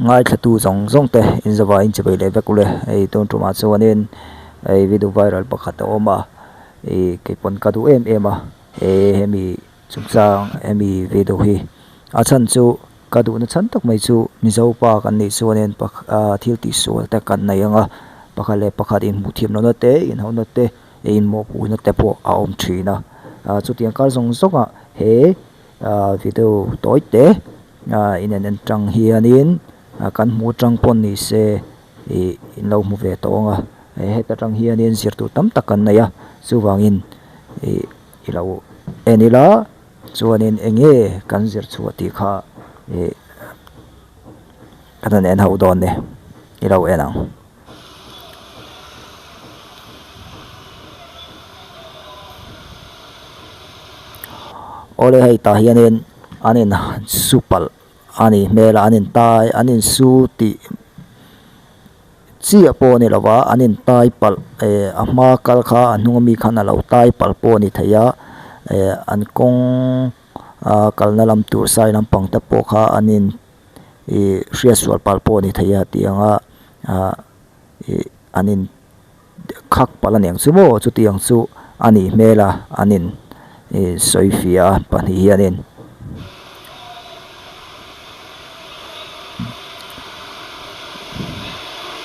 Ngaithlatu zawng zawng te in zavai in chawei leh vek ule hei tun tumah chuanin hei video viral pakhat a awm a ih keipawn ka duh em em a he hemi chungchang hemi video hi a chhan chu ka duhna chhan tak mai chu mizo pa kan nih chuanin ah thil tihsual te kan nei ang a pakhat leh pakhat inhmuh thiam lohna te inhauhna te inmawhpuhna te pawh a awm thin a ah chutiang kar zawng zawng ah he ah video tawi te. Ah in en atang hianin ah kan hmuh atang pawh ni se ih in lo hmu ve tawh ang a heta tang hianin zir tur tam tak kan nei a chuvangin ih i lo en ila chuanin eng nge kan zir chhuah tih kha ih kan han en ho dawn e i lo en ang. Awle hei tah hianin an in su palh a nih hmel a an in tai an in su tih chiah pawh a ni lo va an in tai palh eh a hma kal kha a hnung ami khan a lo tai palh pawh a ni thei a eh an kawng a kalna lam tur side lampang te pawh kha an in. Ih hriatsual palh pawh a ni thei a tih ang a ah ih an in khak palh a niang chu maw chutiang chu a nih hmel a an in ih sawi fiah a pahnih hianin.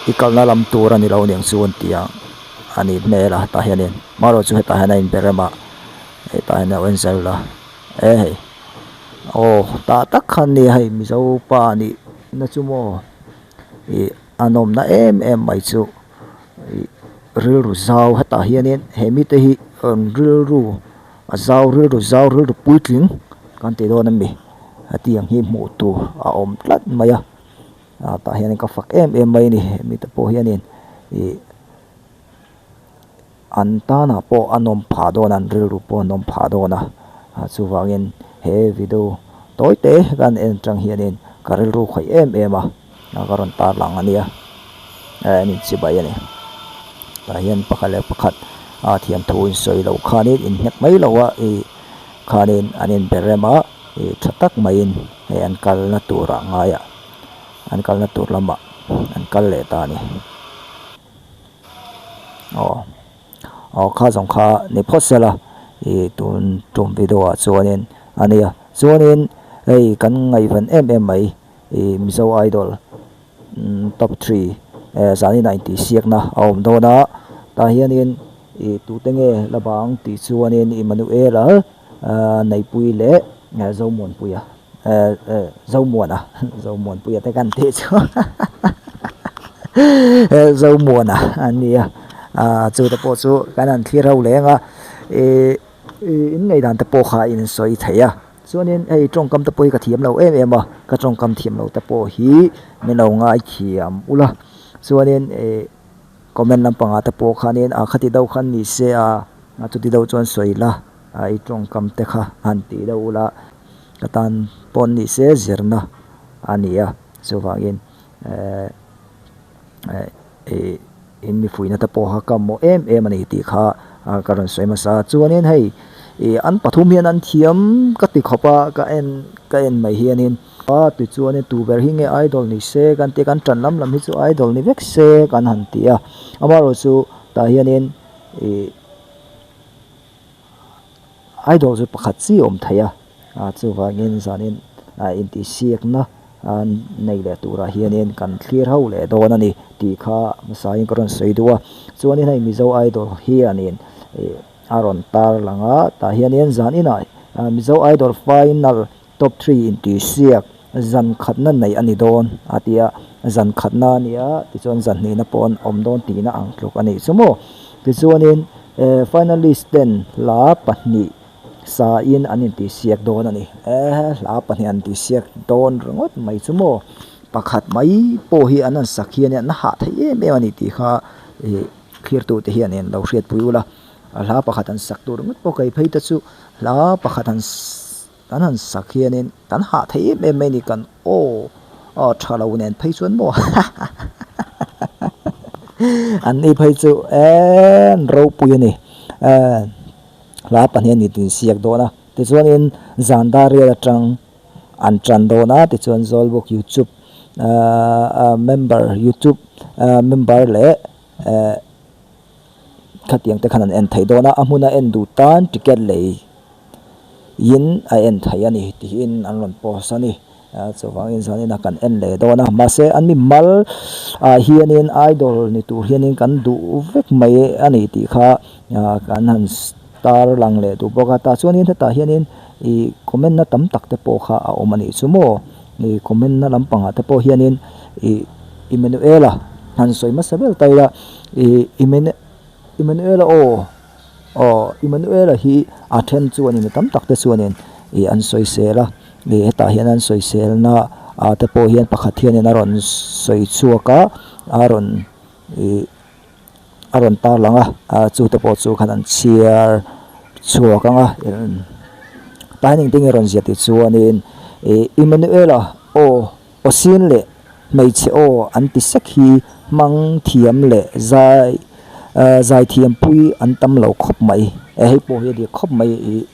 I kalna lam tur a ni lo niang chu an ti ang a nih hmel a tah hianin marawh chu hetah hian a inberem a hetah hian a lo enzel a e hei. Aw tah tak khan nia hei mizo pa nih na chu maw ih a nawmna em em mai chu ih rilru zau hetah hianin he mite hi an rilru a zau rilru zau rilru puitling kan ti dawn a mi hetiang hi hmuh tur a awm tlat mai a ah tah hianin ka fak em em mai a ni he mite pawh hianin ih An tanah pawh a nawm phah dawn a, an rilru pawh a nawm phah dawn a, chuvangin he video tawi te kan en atang hianin ka rilru khawih em em a, ka rawn tarlang a nia, an inchibai a ni. Tah hian pakhat leh pakhat a thiamthu insawi loh khanin inhnek mai lo a, ih khanin an inbe rem a, ih tha tak maiin hei an kalna turah ngaiah an kalna tur lamah an kal leh ta a ni. Aw aw kha zawng kha ni phawt se la ih tun tum video ah chuanin a nia chuanin hei kan ngaihven em em mai ih Mizo Idol top three eh zanin ah intihsiakna a awm dawn a tah hianin ih tute nge la bang tih chuanin Emmanuel-a Neihpuii leh Zomuanpuia eh eh Zomuana Zomuanpuia te kan tih chu eh Zomuana an ni a ah chu te pawh chu kan han thlir ho leng a ih ih in ngaihdan te pawh kha in sawi thei a chuanin hei tawngkam te pawh hi ka thiam lo em em a ka tawngkam thiam lo te pawh hi min lo ngaithiam ula chuanin ih comment lampangah te pawh khanin ah khati deuh khan ni se a chuti deuh chuan sawi la. A i tawngkam te kha han tih deuh ula ka tan pawh ni se zirna a ni a chuvangin ehh ih in mifuihna te pawh kha ka mamawh em em a ni tih kha ka rawn sawi hmasa a chuanin hei ih an pathum hian an thiam ka ti khawp a ka en ka en mai hianin a tichuanin tu ber hi nge idol ni se kan tia kan ṭan lam lam hi chu idol ni vek se kan han ti a amaherawhchu tah hianin ih. Idol chu pakhat chi awm thei a, chuvangin zanin intihsiakna nei leh turah hianin kan thlir ho leh dawn a ni tih kha hmasain ka rawn sawi duh a. Chuanin hei Mizo Idol hianin a rawn tar lang a, tah hianin zaninah Mizo Idol final top three intihsiak zan khatna neih a ni dawn a ti a, zan khatna a nia tichuan zan hnihna pawh an awm dawn tihna ang tluk a nih chu maw. Tichuanin eh finalist ten hla pahnih sa in an intihsiak dawn a ni. Eh hla pahnih an intihsiak dawn ringawt mai chu maw. Pakhat mai pawh hi an han sak hian an hah thei em em a ni tih kha ih thlirtute hian in lo hriatpui ula. Hla pakhat an sak tur ringawt pawh kei phei te chu hla pakhat an. Kan han sak hianin kan hah thei em em mai ni kan aw aw tha lo nen phei chuan maw an ni phei chu en ropui a ni eh hla pahnih a ni tih insiak dawn a tichuanin zan dar rial atang an tan dawn a tichuan Zawlbuk youtube. Ahh member youtube ahh member leh ehh khatiang te khan an en thei dawn a a hmuna en duh tan ticket lei in a en thei a ni tiin an rawn post a ni ah chuvangin zanin a kan en leh dawn a mahse an mi mal ah hianin idol ni tur hianin kan duh vek mai a ni tih kha ah kan han tar lang leh duh bawk a tah chuanin hetah hianin ih comment na tam tak te pawh kha a awm a nih chu maw. Ih comment na lampangah te pawh hianin ih Emmanuela han sawi hmasa ber ta ila ih Emmanu Emmanuela aw aw Emmanuela hi a then chuanin mi tam tak te chuanin ih an sawisel a ih hetah hian an sawiselna ah te pawh hian pakhat hianin a rawn sawi chhuak a a rawn ih. a rawn tar lang a ah chu te pawh chu khan an chhiar chhuak ang a tah hian engtin nge rawn ziah tih chuanin ih Emmanuela aw aw sin leh hmeichhe aw an ti sek hi hmang thiam leh zai ah zai thiam pui an tam lo khawp mai hei pawh hi a dik khawp mai ih.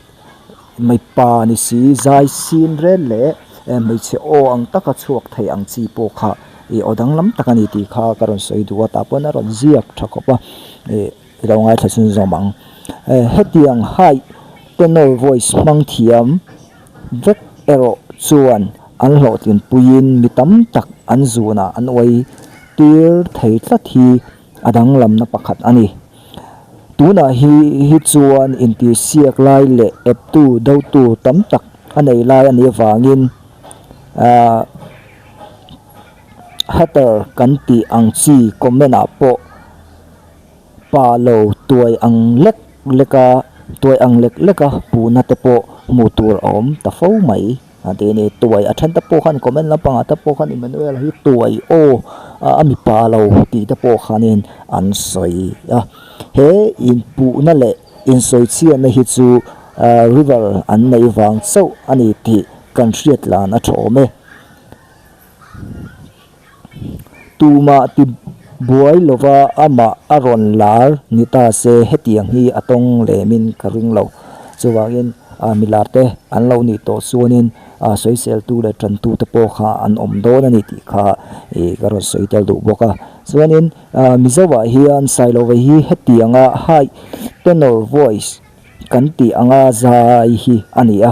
Mipa ni si zai sin rel leh hmeichhe aw ang taka chhuak thei ang chi pawh kha ih aw danglam tak a ni tih kha ka rawn sawi duh a tah pawn a rawn ziak tha khawp a ih i lo ngaithla chhun zawm ang. Hetiang high tenor voice hmang thiam vek erawh chuan an hlawhtlin puiin mi tam tak an zunah an uai tir thei tlat hi a danglamna pakhat a ni. Tunah hi hi chuan intihsiak lai leh eptu dotu tam tak a nei lai a nih avangin ahh hater kan tih ang chi comment ah pawh pa lo tuai ang lek lek a tuai ang lek lek a puhna te pawh hmuh tur a awm ta fo mai. A ti a ni, tuai a then te pawh khan comment lampangah te pawh khan Emmanuel hi tuai aw a mipa lo tih te pawh khanin an sawi a. He inpuhna leh insawichhiatna hi chu rival an neih vang chauh a ni tih kan hriat lan a tha awm e. Tumah ti buai lova amah a rawn lar ni ta se hetiang hi a tawng lemin ka ring lo. Chuvangin milar te an lo nih tawh chuanin sawiseltu leh tantu te pawh kha an awm dawn a ni tih kha ka rawn sawi tel duh bawk a. Chuanin Mizoah hian Sailova hi hetianga high tenor voice kan tih anga zai hi a ni a.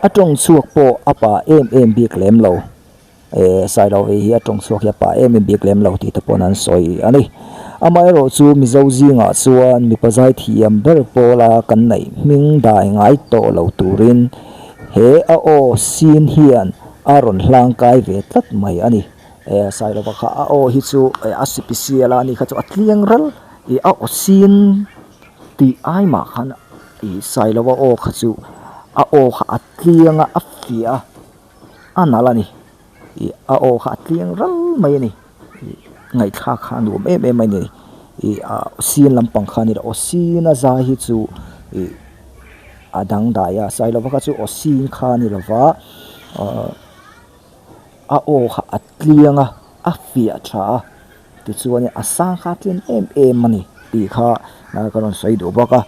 A tawng chhuak pawh a pa em em bik lem lo eh Sailo hi a tawng chhuak hi a pa em em bik lem lo tih te pawn an sawi a ni. Amaherawh chu Mizo zingah chuan mipa zai thiam ber pawla kan neih hming dai ngai tawh lo turin he a aw sin hian a rawn hlangkai ve tlat mai a ni. Eh Sailova kha a aw hi chu a sipisial a ni kha chu a tliang ral ih a aw sin. Tih ai mah khan ih Sailova aw kha chu a aw kha a tliang a a fiah a a nalh a ni ih a aw kha a tliang ral mai a ni ih ngaihthlak kha a nuam em em a ni ih ah sin lampang kha a ni lo aw sin a zai hi chu ih a dangdai a Sailova kha chu aw sin kha a ni lova ahh a aw kha a tliang a a fiah tha a. Tichuan a sang kha tlem em em a ni tih kha ka rawn sawi duh bawk a.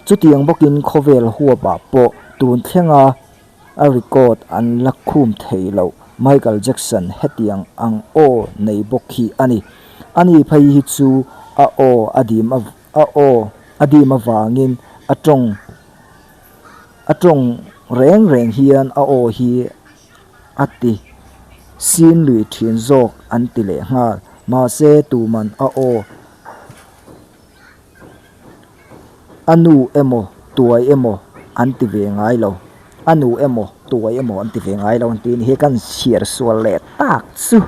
Chutiang bawkin khawvel huapah pawh tun thlenga a record an la khum thei loh Michael Jackson hetiang ang aw nei bawk hi a ni. Ani phei hi chu a aw a dim a aw a dim avangin a tawng a tawng reng reng hian a aw hi a ti. Sin lui thin zawk an ti leh nghal. Mahse tuman a aw a nu emaw tuai emaw an ti ve ngai lo. A nu emaw tuai emaw an ti ve ngai lo an ti a ni. Hei kan chhiar sual leh tak chu.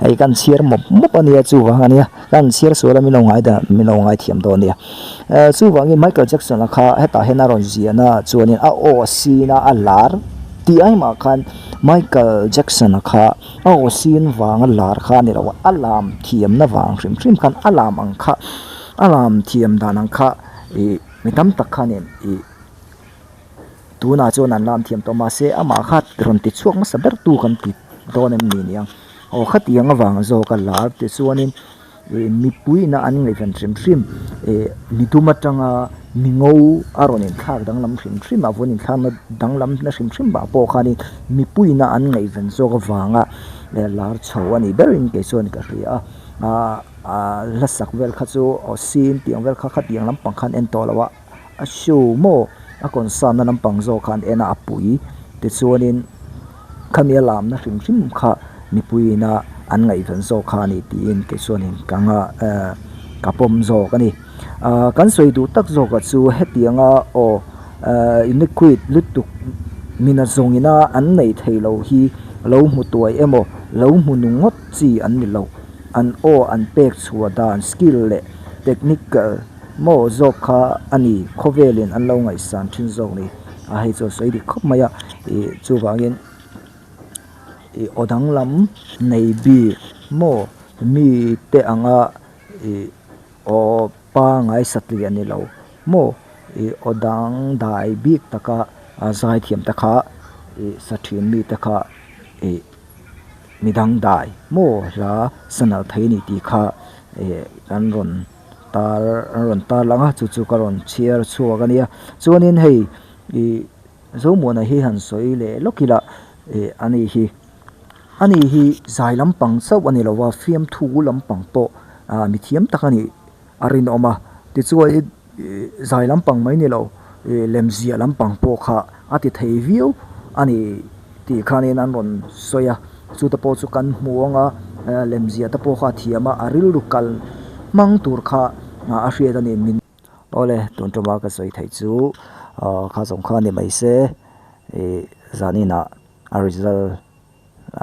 Hei kan chhiar mawp mawp a nia chuvang a nia kan chhiar sual a min lo ngai dan min lo ngai thiam dawn a nia eh chuvangin Michael Jackson a kha hetah hian a rawn ziahna chuanin a aw sin a a lar tih ai mah khan Michael Jackson a kha a aw sin vanga lar kha a ni lo a a lam thiamna vang hrim hrim khan a lam ang kha a lam thiam dan ang kha ih mi tam tak khanin ih. Tunah chuan an lam thiam tawh mahse amah kha rawn ti chhuak hmasa ber tu kan ti dawn em ni niang aw khatiang avang zawk a lar tichuanin Ih mipuiin a an ngaihven hrim hrim ih midum atanga mi ngo a rawn inthlak danglam hrim hrim a vawn inthlakna danglam na hrim hrim ah pawh khanin mipuiin a an ngaihven zawk avanga lar chho a nih berin kei chuan ka hria a ah ah hla sak vel kha chu aw sin tih ang vel kha khatiang lampang khan en tawh lo a a show maw a concert na lampang zawk khan en a a pui tichuanin khami a lamna hrim hrim kha mipuiin a an ngaihven zawk kha a ni tiin kei chuanin ka nga ehh ka pawm zawk a ni ahh kan sawi duh tak zawk ah chu hetianga aw ehh liquid lutuk mina zawngin a an neih theih loh hi lo hmu tuai emaw lo hmu nung ngawt chi an ni lo an aw an pek chhuah dan skill leh technical maw zawk kha a ni khawvelin an lo ngaihsan thin zawk ni a hei chu a sawi dik khawp mai a ih chuvangin ih aw danglam nei bik maw mite anga ih aw pangai satliah ni lo maw ih aw dang dai bik taka a zaithiam te kha ih sa thin mite kha ih midang dai maw hla sanalh thei a ni tih kha ih kan rawn tar an rawn tar lang a chu chu ka rawn chhiar chhuak a nia chuanin hei ih Zomuana hi han sawi leh lawk ila ih ani hi ani hi zai lampang chauh a ni lo a fiamthu lampang pawh ah mithiam tak a nih a rinawm a tichuan ih zai lampang mai ni lo ih lemziah lampang pawh kha a ti thei viau a ni tih khanin an rawn sawi a chute pawh chu kan hmu ang a lemziah te pawh kha a thiam a a rilru kal hmang tur kha a hriat a ni min Awle tun tuma ka sawi theih chu ah kha zawng kha ni mai se ih zaninah a result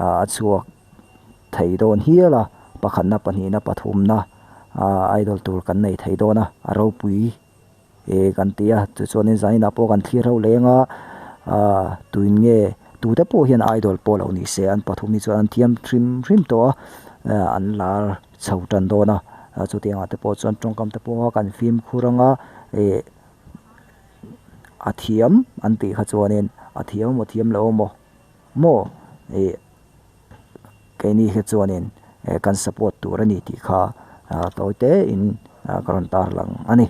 ah a chhuak thei dawn hial a pakhatna pahnihna pathumna ah idol tur kan nei thei dawn a a ropui ih kan ti a tichuanin zaninah pawh kan thlir ho leng a ah tuin nge tute pawh hian idol pawh lo ni se an pathum hi chuan an thiam hrim hrim tawh a an lar chho tan dawn a chutiang ah te pawh chuan tawngkam te pawh kan fimkhur anga ih a thiam an tih kha chuanin a thiam emaw thiam lo emaw maw ih keini hi chuanin eh kan support tur a ni tih kha ah tawi te in ah ka rawn tarlang a ni.